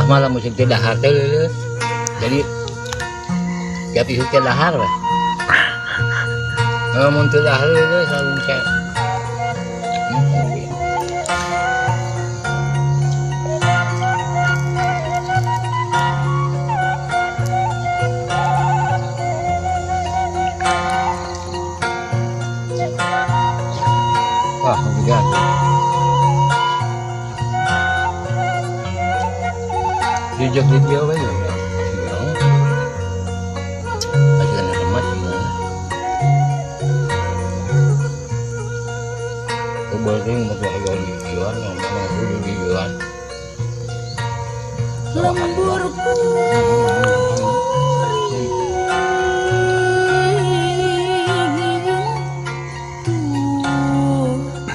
Abah mah lamun sing teu dahar teh leuleus. Jadi tiap isuk teh dahar we. Lamun teu dahar leuleus lamun teh. Wah, hujan. Jejak di dia we ya. Masih kena remas ya. Kebaring mau aya di ieu ngomong kudu di ieu. Lembur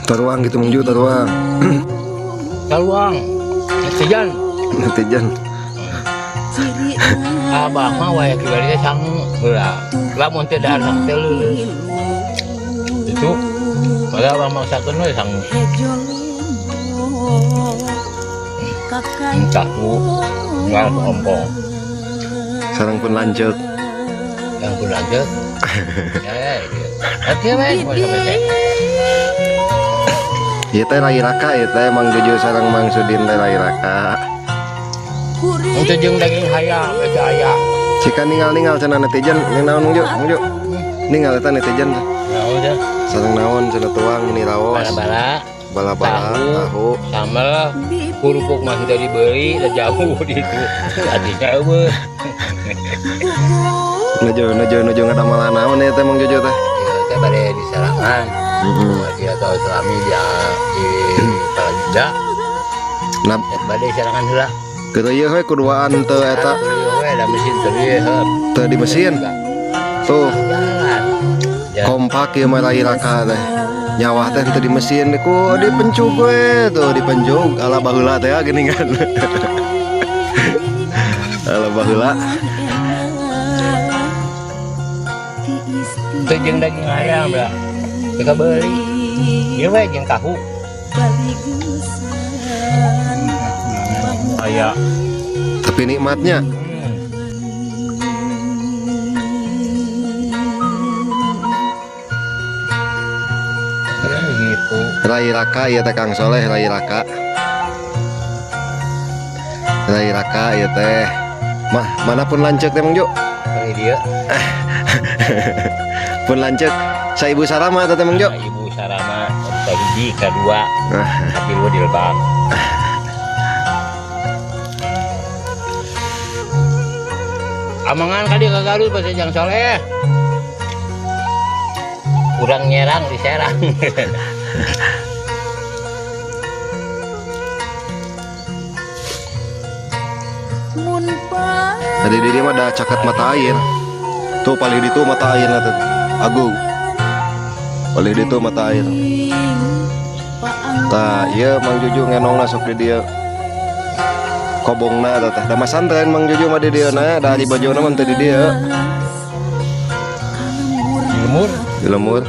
Taruang gitu Mang Ju, taruang. Taruang. Netizen. Netizen. Abah mah wae kiwari teh sangu heula. Lamun teu dahar sangu teh leuleus. Itu padahal abah maksakeun we sangu. Tahu ngal ompong. Sareng pun lanceuk. Yang pun lanceuk. Ya ya. Hati we mau sampai teh. Ieu teh rai raka ieu teh Mang Juju sareng Mang Sudin teh rai raka. Untuk jeung daging hayam eta aya. Cika ningal-ningal cenah netizen, ning naon Mang Ju, Mang Ju. Ningal eta netizen teh. Naon teh? Sareng naon cenah tuang meni raos. Bala-bala, Bala-bala, tahu. Sambel, kerupuk mah teu dibeli, da jauh di itu. Artinya eueuh. Nuju nuju nuju ngadamel naon ieu teh Mang Juju teh? Ieu teh bade diserangan. Heeh. Dia tahu selami dia di Palajda. Nah, Bade serangan heula. keur ieu we kuduaan teu eta Ieu we da mesin teu ieu heup. teu di mesin. Tuh, Jalan. Jalan. kompak ieu mah rai raka teh. Nyawah teh teu di mesin ku dipencug we tuh dipencug ala baheula teh geuning kan. Ala baheula. Teu jeung daging ayam da. Teu kabeuli. Ieu we jeung tahu. Aya. Tapi nikmatnya. Ya gitu. Rai raka ieu teh Kang Soleh rai raka. Rai raka ieu teh. Mah mana pun lanceuk teh Mang Ju? Kali dia. Pun lanceuk. Sa Ibu Sarama teh Mang Ju. Nah, Ibu Sarama kahiji kadua. Katilu di Lebak. Amangan kali ke Garut pas Jang Soleh. Kurang nyerang diserang. Tadi di dia mah ada caket mata air. Tuh paling ditu mata air tuh. Agung. Paling ditu mata air. Tah, ieu Mang Juju ngenongna sok di dieu. Kobongna eta teh. Da masantren Mang Juju mah di dieu na, da di bojona mah teu di dieu. Di lemur. Di lemur.